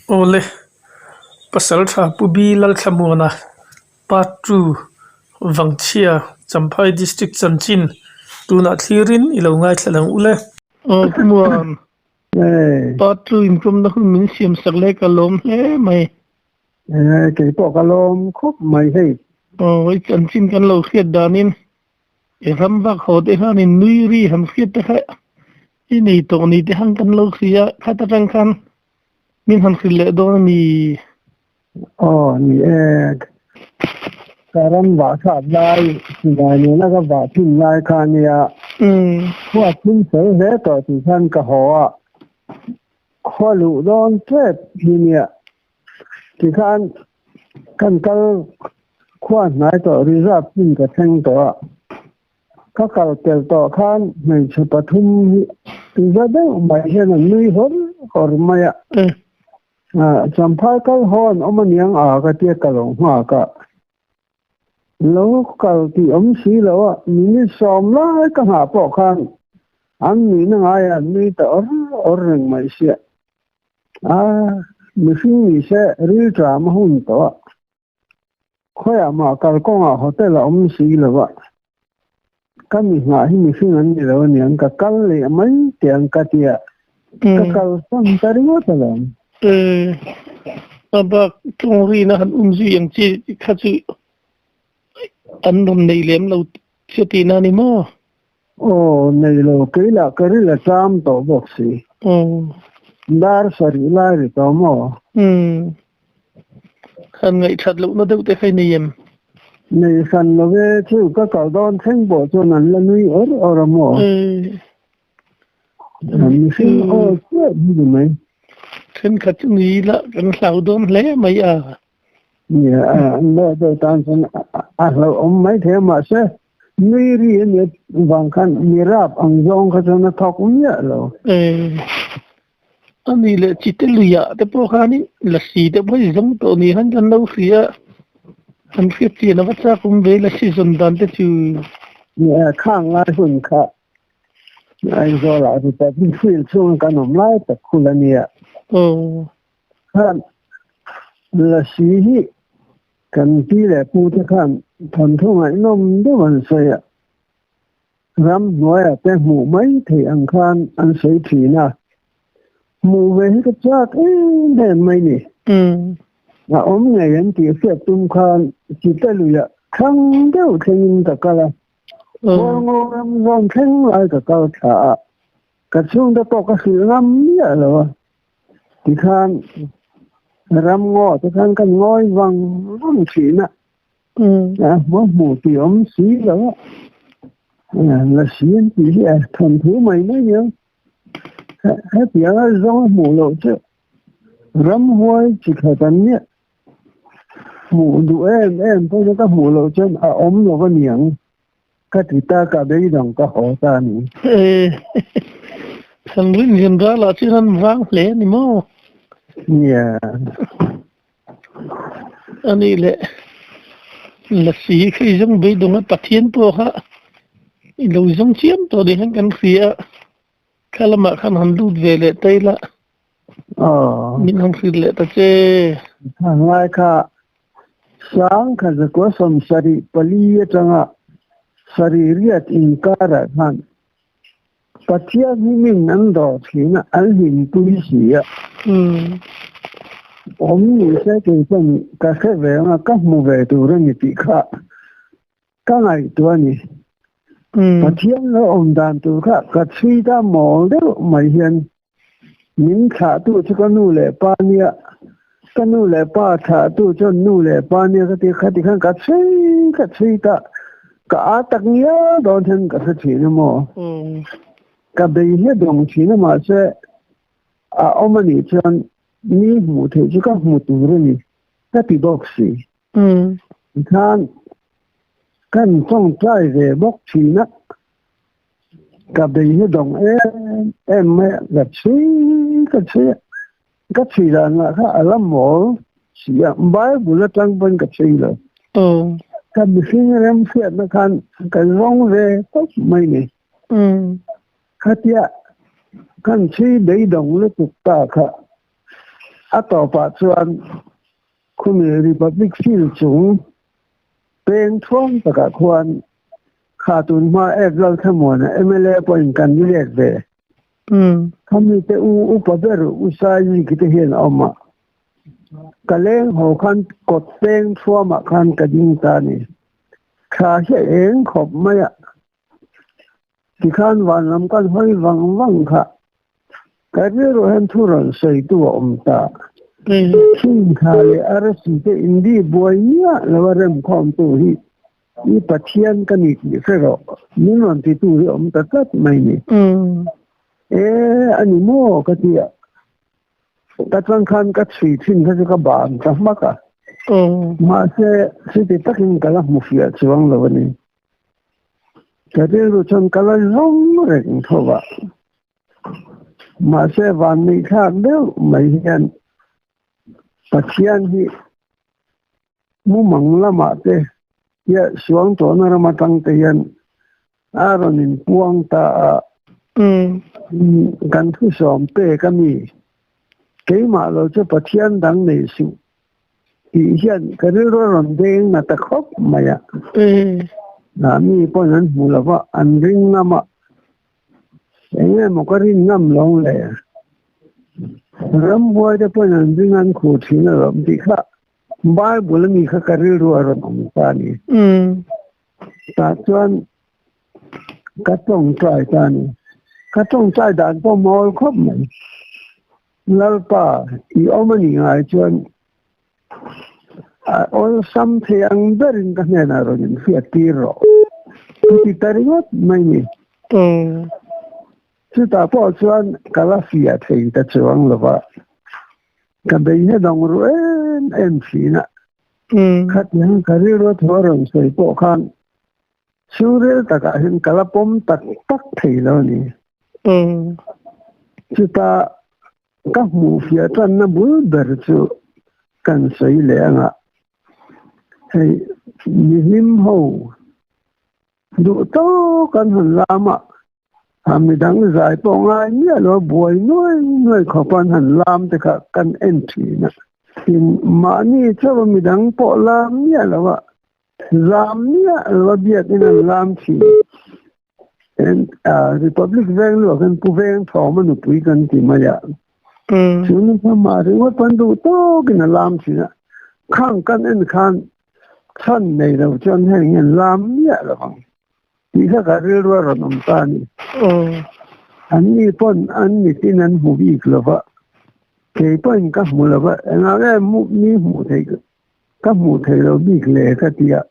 Awle, Pasaltha Pu Bi Lalthlamuana, Part Two, Vangchhia, Champhai District chanchin tunah thlirin i lo ngaithla lang ule. Aw Pu Muan, Part Two inkawmna hun min siam sak leh ka lawm hle mai. Kei pawh ka lawm khawp mai hei. Aw, i chanchin kan lo hriat danin I ram vak haw te khan in nui ri han hriat te kha i nei tawh ni te khan kan lo hria a, khat atang khan min han hrilh leh dawn a ni. Aw ni e, ka ram vah thlak lai silai nena ka vah thin lai kha a nia, khua thim fel hle tawh tih khan ka haw a, khua luh dawn tep hi nia tikhan kan kal Khua hnai tawh reserve hmun ka thleng tawh a, ka kal tel tawh khan hmeichhe pathum hi za deuh mai hian an nui hawr hawr mai a. Champhai kal haw an awm aniang a ka tia ka lo nghak a, lo kal tih awm si lo a, minute sawm lai ka nghah pawh khan an nuihna ngaiah an nui ta awr awr reng mai sia. A, mihring ni se rilṭam a hun tawh a. Khawiah mah kalkawngah hotel a awm si lo a, ka mi nghah hi mihring an ni lo aniang ka kal leh mai teh ang ka ti a, ka kalsan ta ringawt alawm. A bak tawng rina han um zui ang chi kha chu an rawn nei lem lo che tihna a ni maw? Aw, nei lo, kei lah ka ril a cham tawh bawk si. Dar sarih lai ri tawh maw? Han ngaihthat lohna deuh te kha i nei em? Nei hran lo ve, chu ka kal dawn thleng pawh chuan an la nui awr awr a maw? Mihring aw chiah hi ni mai. Thenkhat chu ni ila kan hlau dawn hle mai a. Nia, an lawh deuh tan chuan a hlauhawm maithei a, mahse Nui ri a nia vang khan mi rap ang zawng kha chuan a thawk miah lo. A ni leh chite luiah te pawh khanin lasi te pawh hi zawng tawh ni khan kan lo hria a, kan hriat chian a va chak awm ve lasi zawn dan te chu. Nia, khang lai hun kha Aizawlah Republic Field chhunga kan awm lai tak khul a nia. Khan lasi hi Kan pi leh pu te khan thawnthu ngaihnawm deuh an sawi a, ramhnuaiah te hmuh mai theih ang khan an sawi thin a, hmuh ve hi ka chak em em mai ni. A awm ngei an tih hriat tum khan Chite luiah thlang deuh thlengin ka kal a, Khualngo ram zawn thleng lai ka kal thla a, ka chhungte pawh ka hrilh ngam miah lo a. Tikhan ramngaw te khan kan ngawi vang vang thin a, a hmuh hmuh tih awm si lo a, lasi an tih hi a thawnthu mai mai nia, hetianga zawng a hmuh loh chu ramhuai chi khat an nia, hmuh duh em em pawh chu ka hmuh loh chuan a awm lo a niang ka ti ta ka beidawng ka haw ta a ni. Thlanrin hian ral ah chuan an vang hle a ni maw? Nia. A nih leh lasi kha i zawng beidawng a Pathian pawh kha i lo zawng chiam tawh ni khan kan hria a, thla lamah khan han lut ve leh ta ila min han hrilh leh ta che. Ngai kha Sangkha zakua 74 atanga sarih riat inkarah khan Pathian hi min an dawh thin a, an hlimpui si a. Awm ni se kei chuan ka hre ve ang a, ka hmu ve tur a ni tih kha ka ngaihtuah a ni. Pathian lo awm dan tur kha ka chhui ta mawl deuh mai hian Min thlahtu chu ka nu leh pa nia, ka nu leh pa thlahtu chuan nu leh pa nia ka ti kha ti khan ka chhui ka chhui ta, ka a tak ngial dawn hian ka hre thin a maw? Ka bei hi a dawng thin a mahse a awm a nih chuan mi hmuh theih chu ka hmu tur a ni ka ti bawk si. Tikhan kan tawngtai ve bawk thin a. Ka bei hi dawng em em mai a, ka chhui ka chhui a, ka chhui dan lah kha a la mawl si a, Bible atang pawhin ka chhui lo. Ka mihring remhriatna khan ka zawng ve tawp mai ni. Khatia kan chhui beidawng lutuk ta kha. A tawpah chuan khumi Republic Field chung peng thuam takah khuan kha tun hma F Lalthamuana mla pawhin kan ni let ve. Khami te u upa ber U Saii te hian a awm a. Ka leng haw khan kawt peng thuamah khan ka ding ta a ni. Thla hi a eng khawp mai a. Tikhan van lam kan hawi vang vang kha. Ka rilru hian thu rawn sawitu a awm ta. Thingthla leh arsi te indi buai miah lo a remkhawmtu hi i Pathian ka ni tih hre rawh. Min rawn titu hi a awm ta tlat mai ni. E, a ni maw ka ti a. Ka chuan khan ka chhui thin kha chu ka ban ta hmak a. Mahse, chuti takin ka la hmu fiah chuang lo a ni. Ka rilru chuan ka la zawng reng tho va. Mahse, van neih thlak deuh mai hian Pathian hi mumang lamah te hian suangtuahna ram atang te hian a rawn inpuang ta a. Kan thusawm pek a mi, keimah lo chu Pathian dang nei suh tih hian ka rilru a rawn deng na ta khawp mai a. Mi pawn an hmu lo va, an ring ngam a. Eng nge maw ka rin ngam lo le? Rambuai te pawn an ring an khuh thin alawm tih kha Bible ami kha ka rilru a rawn awm ta a ni. Tah chuan ka tawngtai ta a ni. Ka tawngtai dan pawh mawl khawp mai. Lalpa i awm a nih ngai chuan a awlsam thei ang berin ka hnenah rawn inhriat tir rawh ka ti ta ringawt mai ni. Chutah pawh chuan ka la fiah thei ta chuang lo va, ka bei hne dawng ru em em thin a. Khatiang ka rilru thu a rawn sawi pawh khan Chhungril takah hian ka la pawm tak tak thei lo a ni. Chuta ka hmuh fiah tanna bul ber chu kan sawi leh ang a, hei mihlim ho duh tawk an han lam a, A midang zai pawh ngai miah lo a buai nuai nuai khawp an han lam te kha kan en thin a. Tin, mahni chauh a midang pawh lam miah lo a, zam miah lo a biakin an lam thin. En, Republic veng luah khan Pu Veng Thawma nupui kan ti mai a. Chu nu kha mah ringawt pawn duh tawkin a lam thin a. Khang kan en khan chhan nei lo chuan heng hian lam miah lo ang. Tih kha ka rilru a rawn awm ta a ni. An ni pawn an mitin an hmu bik lo va, kei pawhin ka hmu lo va, engah nge mi hmuh theih ka hmuh theih lo bik le ka ti a,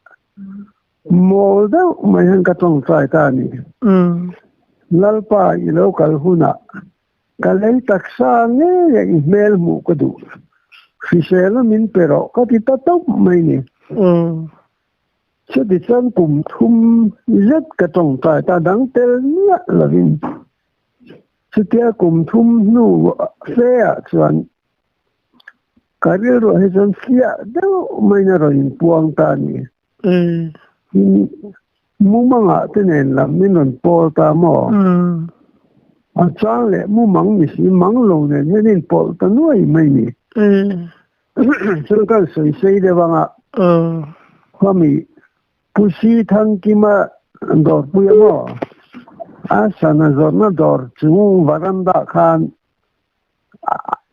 mawl deuh mai hian ka tawngtai ta a ni. Lalpa i lo kal hunah ka lei taksa ngei a i hmel hmuh ka duh, hrisel a min pe rawh ka ti ta tawp mai ni. Chutichuan kum thum zet ka tawngtai ta dang tel miah lovin chutia kum thum hnu fe ah chuan ka rilruah hi chuan fiah deuh maiin a rawn inpuang ta a ni. Tin, mumangah te nen lam min rawn pawl ta maw? A chang leh mumang ni si mang lo nen hian a inpawlh ta nuai mai ni. Chuan kan sawi sei deuh ang a, Khawmi Pu Si Thangkima dawrpui a maw? A sana zawrhna dawr chung varanda khan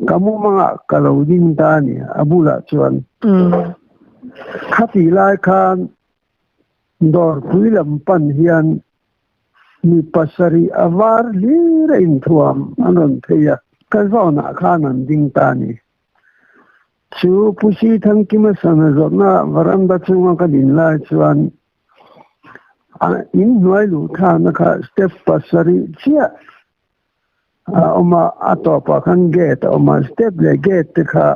ka mumangah ka lo ding ta a ni, a bulah chuan. Khatih lai khan dawrpui lam pan hian mi pasarih a var hlir a inthuam an rawn phei a, ka zawnah khan an ding ta a ni. Chu Pu Si Thangkima sana zawrhna varanda chunga ka din lai chuan a inhnuai luh thlakna kha step pasarih chiah a awm a, a tawpah khan gate a awm a, step leh gate te kha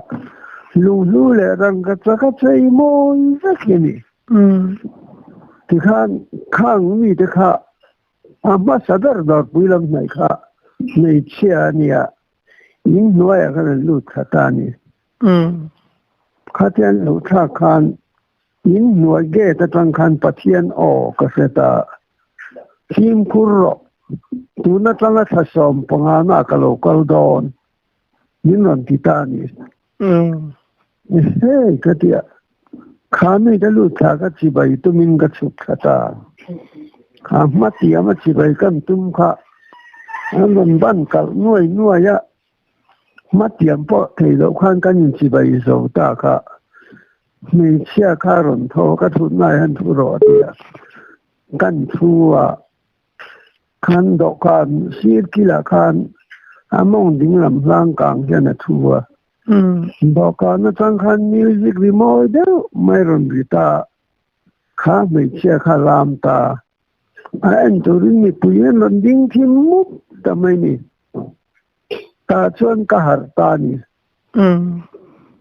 lunghlu leh rangka chaka chei mawi vek hi a ni. Tikhan khang mite kha a hmasa ber dawrpui lam hnaih kha hmeichhia a nia. In hnuaiah khan an lut thla ta a ni. Khatia an luh thlak khan in hnuai gate atang khan Pathian aw ka hre ta. Fimkhur rawh, tun atanga thla 15 na ka lo kal dawn min rawn ti ta a ni. Hei ka ti a, kha mi ka lut thla ka chibai tumin ka chhuk thla ta. Kha hma tiam a chibai kan tum kha an rawn ban kalh nuai nuai a, hma tiam pawh thei loh khan kan inchibai zo ta kha. Hmeichhia kha rawn thaw ka thut ngai han thu rawh a ti a, kan thu a. Khan dawhkan sir kilah khan a mawng dinglam hlang kang hian a thu a. Dawhkan atang khan music ri mawi deuh mai rawn ri ta. Kha hmeichhia kha lam ta. A en turin mipui an rawn ding thim mup ta mai ni. Tah chuan ka harh ta ni.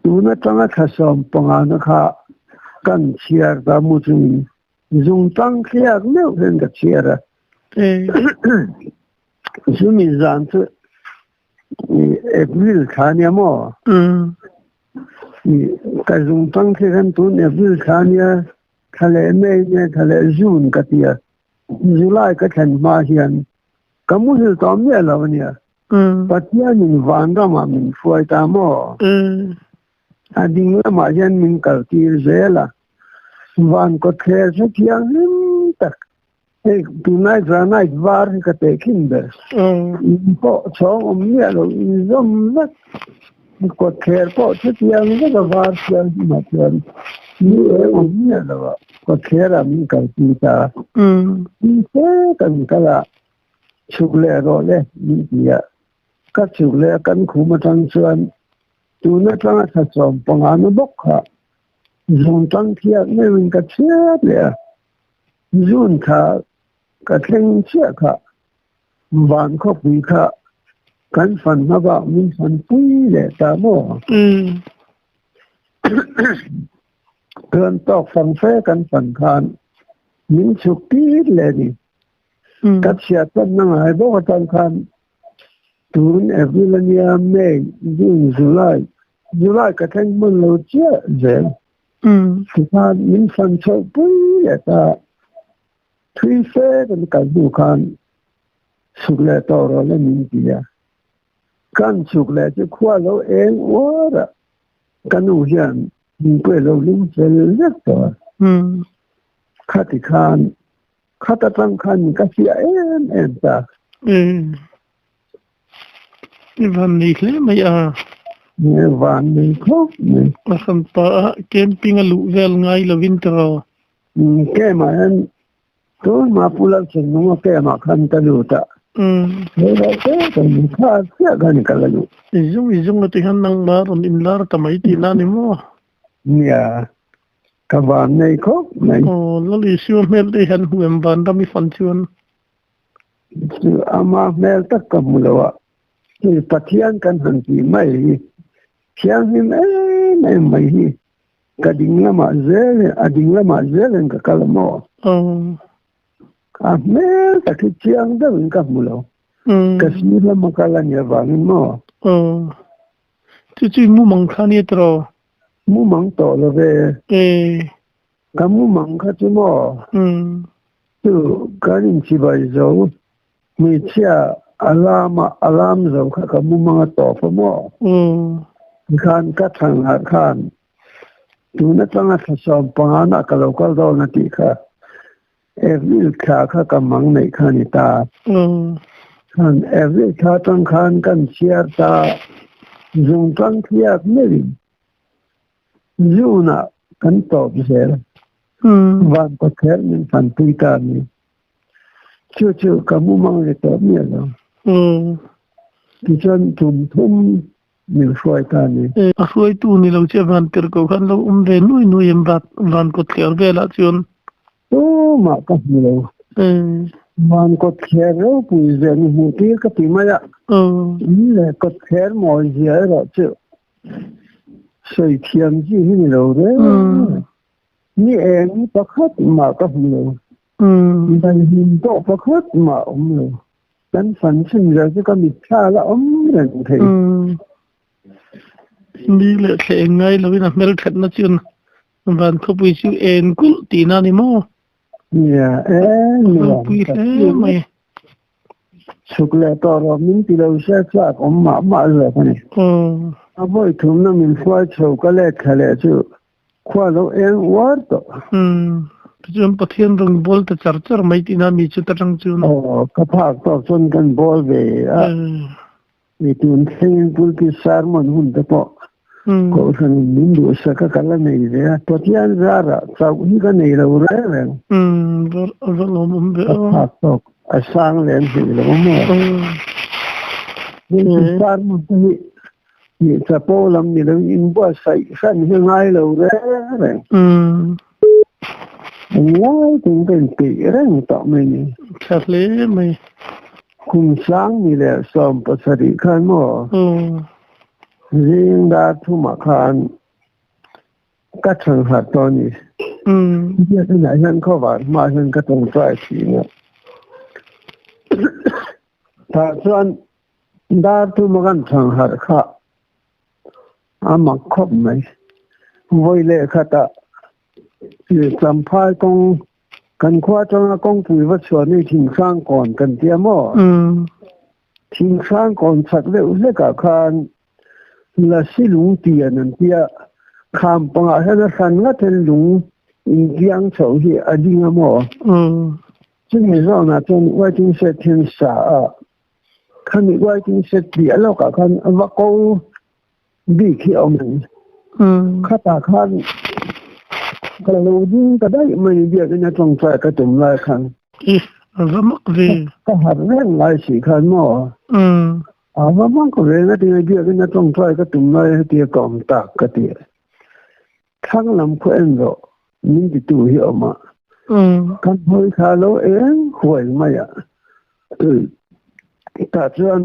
Tun atanga thla 15na kha kan chhiar ta mu chungin Zungtang thliak meuh hian ka chhiar a. Chumi zan chu April thla ania maw? Ka zungtang thliak hian tun April thla ania thla leh May nia thla leh June ka ti a. July ka thlen hma hian ka muhil tawh miah lo ania. Pathianin vanramah min hruai ta maw? A ding lamah hian min kaltir zel a, van kawtthler chu thianghlim tak, hei tunlai granite var hi ka tehkhin ber, in pawh chhawng awm miah lo inzawm vek, kawtthler pawh chutiang vek a var thianghlimah chuan ni eng awm miah lo a kawtthler ah min kaltir ta a, tin fe kan kal a, chhuk leh rawh le min ti a, ka chhuk leh a kan khum atang chuan Tun atanga thla 15 na bawk kha zun tang thiat meuhin ka chhiat leh a, zun thla ka thleng chiah kha van khawpui kha kan fan hma bak min fan pui leh ta maw? Chuan tawk fang fe kan fan khan min chhuk tir leh ni. Ka chhiat tanna ngai bawk atang khan Tun April a nia, May, June, July, July ka thleng hman lo chiah zel. Tikhan min fan chhoh pui leh ta. Thui fe kan kal hnu khan chhuk leh tawh rawh le min ti a. Kan chhuk leh chu khua lo eng uar a, ka nu hian min pawh lo lum fel vek tawh a. Khati khan Khat atang khan ka hria em em ta. Umm. I van nei hle mai a. Nge van nei khawp mai. A hran pa a camping a luh vel ngai lovin ka ro. Umm camp ah hian tun hma Pu Lalchhungnunga camp ah khan ka lut a. Umm. Rei lo te ka ni kha chiah khan ka la lut. I zung i zung a ti hian nangmah rawn inlar ta mai tihna a ni maw? Nia. Ka van nei khawp mai. Aw, Lal Isua hmel te hian hmu em vanram i fan chuan? Chu ama hmel tak ka hmu lo a, hei Pathian kan han tih mai hi thianghlim em em mai hi ka ding lamah zel a ding lamah zel in ka kal a maw? Aw. A hmel tak hi chiang deuh in ka hmu lo. Ka sir lama kal a nih avangin maw? Aw. Chu chu i mumang kha nia tiraw? Mumang tawh lo ve. E. Ka mumang kha chu maw? Umm. Chu kan inchibai zo, hmeichhia alarm a alarm zo kha ka mumang a tawp a maw? Umm. Tikhan ka thlang harh khan tun atanga thla 15 nah ka lo kal dawn a tih kha April thla kha ka mang neih kha a ni ta. Khan April thla atang khan kan chhiar ta zung tang thliak meuhin June ah kan tawp zel. Van kawther min fanpui ta a ni. Chu chu ka mumang ni tawh miah lo. Tichuan tum thum min hruai ta a ni. A hruaitu ni lo che van tir ko khan lo awm ve nui nui em van kawtthler velah chuan. Tumah ka hmu lo. Van kawtthler ropui zia ni hmuh tir ka ti mai a. In leh kawtthler mawi zia erawh chu sawi thiam chi hi ni lo reng. Ni eng pakhat mah ka hmu lo. Daihlim pawh pakhat mah awm lo. Kan fan chhin zel chu ka mitthla la awm reng thei. Ni leh thleh eng ngai lovin a hmelthatna chuan van khawpui chu en kulh tihna a ni maw? Nia, en nuam Ropui hle mai. Chhuk leh tawh rawh min ti lo se chak awm mah mah zawk a ni. Aw. A vawi thumna min hruai chho ka let thla leh chu khua lo eng uar tawh. Umm tichuan Pathian rawn bawl ta char char mai tihna mi chu ta tang chuan. Aw ka phak tawk chuan kan bawl ve a, mi tun thlengin pulpit sermon hun te pawh kohhran in min duhsak a ka la nei ve a, Pathian zarah chauh hi ka nei lo reng reng. Umm va lawmawm ve aw. Ka phak tawk a sang lem hlih lo maw? Pulpit sermon te hi Nih chapo lam ni lo in buatsaih hran hi ngai lo reng reng. Ngai tum ka inpeih reng tawh mai ni. Tha hle mai. Kum sang ni leh 17 khan maw? Zing dar thumah khan ka thanghat tawh a ni. Biakinah hian khawvar hmaah hian ka tawngtai thin a. Tah chuan Dar thuma kan thang harh kha a mak khawp mai. Vawi leh khatah Champhai kawng kan khua atanga kawngpui va chhuah ni Thinghrang kawn kan tia maw? Thinghrang kawn chak deuh hlekah khan Lasi lung tian an tia, kham pangah hian a hran ngat hian lung inkiang chho hi a ding a maw? Chumi zawnah chuan waiting shed hian sa a, khami waiting shed piah lawkah khan va ko bik hi a awm ang. Khatah khan ka lo ding ta daih mai biakin a tawngtai ka tum lai khan. I, a va mak ve. Ka harh reng lai si khan maw? A va mak ve nga tinge biakin a tawngtai ka tum lai hetia ka awm tak ka ti. Thlang lam khaw en rawh min titu hi a awm a. Kan hawi thla lo eng huai mai a. Tah chuan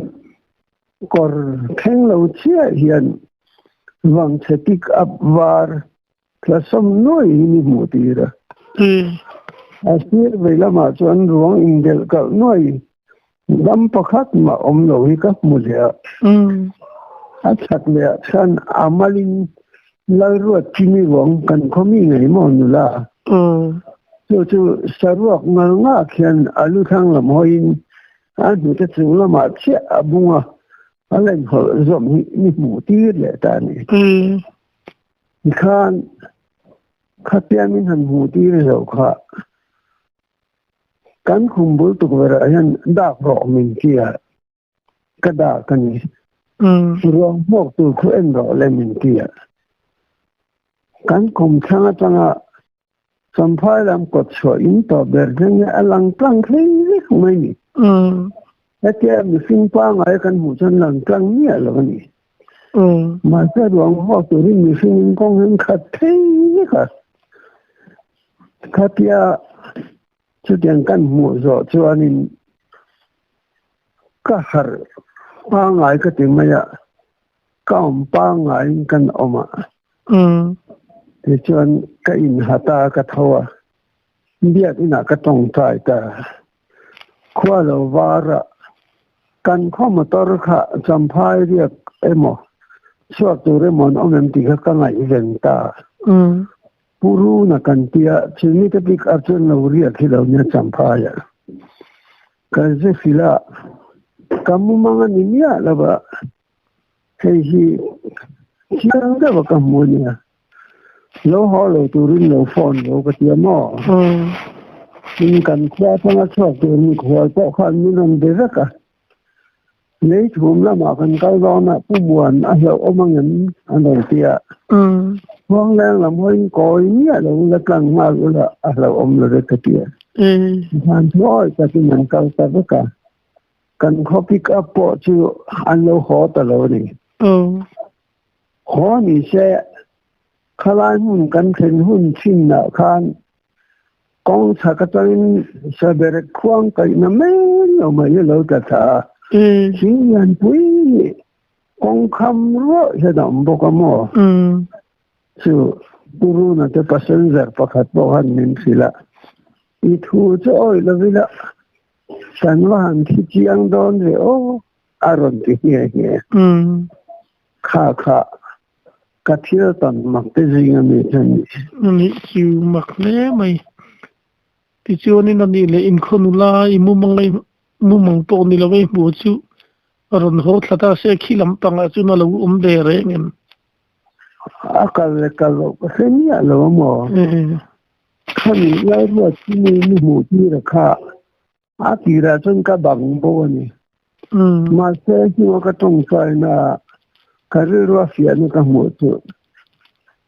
kawr thleng lo chiah hian vangchhe pick up var thla sawm nuai hi ni hmuh tir a. A sir vei lamah chuan ruang indelh kalh nuai dam pakhat mah awm lo hi ka hmu leh a. A chhak leh ah chuan a malin Lalruatchimi ruang kan khaw mi ngei maw nula? Chu chu saruak ngal ngak hian a lu thlang lam hawiin a hnute chung lamah chiah a bung a, a lenhawlh zawm hi ni hmuh tir leh ta a ni. Tikhan khatia min han hmuh tir zo kha kan khum bul tukverh ah hian dak rawh min ti a, ka dak a ni. Ruang hmuak tur khu en rawh le min ti a. Kan khum thlang atanga Champhai lam kawt chhuah in tawp ber thleng hi a lang tlang thleng vek mai ni. Hetia mihring pangngai kan hmuh chuan lang tlang miah lo a ni. Mahse ruang hmuak turin mihring in kawng hian khat thei vek a. Khatia chutiang kan hmuh zawh chuanin ka harh pangngai ka ti mai a. Ka awm pangngaiin kan awm a. Tichuan ka inhat a, ka tho a. Biakinah ka tawngtai ta. Khua lo var a, kan khaw motor kha Champhai riak emaw chhuak tur emaw an awm em tih kha ka ngaihven ta. Pu Runa kan tia, chumi te pick up chuan lo riak hi lo nia Champhai ah. Ka ze hrilh a, ka mumang a ni miah lo va, hei hi chiang deuh a ka hmu a nia, lo haw lo turin lo phone lo ka ti a maw? Tin, kan khua atanga chhuak tur mikhual pawh khan min rawn be vek a, lei thum lamah kan kal dawn a, Pu Muan a hlauhawm angem an rawn ti a, Khuangleng lam hawiin kawi miah lo la tlang nghal ula a hlauhawm lo vek ka ti a. Van thuawi takin an kal ta vek a, kan khaw pick up pawh chu an lo haw ta lo a ni. Haw ni se khalai hmun kan thlen hun thinah khan kawng chhak atangin saberek khuang kaihna mai lo mai hi a lo tla thla a, thing lianpui nih Kawng kham ruah hian a awm bawk a maw? Chu Pu Runa te passenger pakhat pawh khan min hrilh a, I thu chu awih lo ila kan va han thi chiang dawn ve aw a rawn ti nghe nghe. Kha kha ka thil tam mak te zing a mi chu a ni. A nih chu mak hle mai. Tichuanin a nih leh inkhawnu lai i mumang mumang pawh ni lo e hmuh chu. Rawn haw thla ta se khi lampangah chuan a lo awm ve reng em? A kal leh kal loh ka hre miah lo a maw? Khami Lalruat chu mi ni hmuh tir a kha a tirah chuan ka bang bo a ni. Mahse hnua ka tawngtaina ah ka rilru a fiahna ka hmuh chu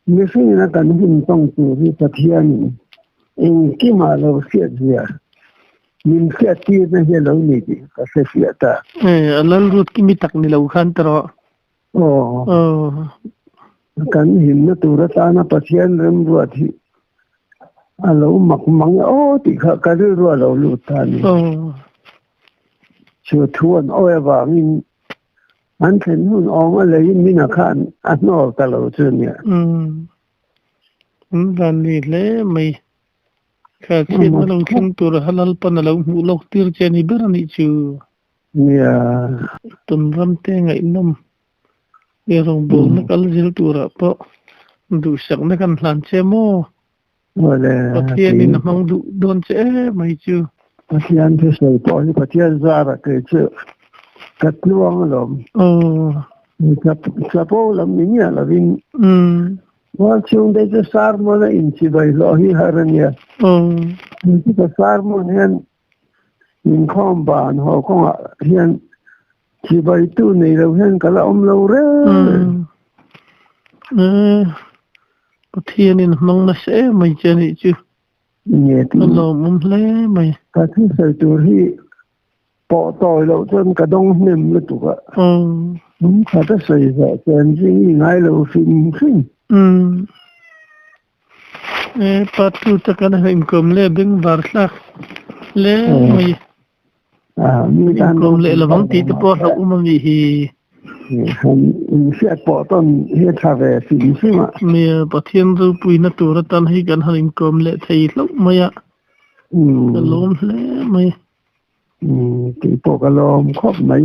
mihringin a kan hun tawng tur hi Pathianin engkimah lo hriat zia Min hriat tirna hi a lo ni tih ka hre fiah ta. A Lalrut kimi tak ni lo khan ta rawh. Aw. Kan himna tur atana Pathian remruat hi a lo mak mang e aw tih kha ka rilru a lo lut ta a ni. Chu thu an awi avangin an thlen hun awm a leiin mina khan a hnawl ta lo chu a nia. An van ni hle mai. Kha chhiatna lo thleng tur a Lalpan a lo hmuh lawk tir che a ni ber a nih chu. Nia. Tun ram te ngaihnawm i rawngbawlna kal zir turah pawh duhsakna kan hlan che maw? Awle. Pathianin a hmang duh dawn che em mai chu. Pathian thusawi pawh hi Pathian zarah kei chu ka tluang alawm. Aw. Chapo lam ni miah lovin. Mual chhung te chu sermon a inchibai hlawh hi har a nia. Hei ka sermon hian inkhawm ban haw kawngah hian chibaitu nei lo hian ka la awm lo reng. Pathianin hmang nasa em mai che anih chu. Nge ti. A lawmawm hle mai. Ka thusawi tur hi Pawh tawi loh chuan ka dawng hnem lutuk a. Nung khat a sawi zawh chuan zing i ngai lo hrim hrim. E part 2 te kan han inkawm leh bengvar thlak hle mai. Inkawm leh lovang tih te pawh a hlauhawm a nih hi. Han inhriat pawh tawn hi a tha ve hrim hrim a. Nia, Pathian ropuina tur atan hei kan han inkawm leh thei hlauh mai a. Ka lawm hle mai. Tih pawh ka lawm khawp mai.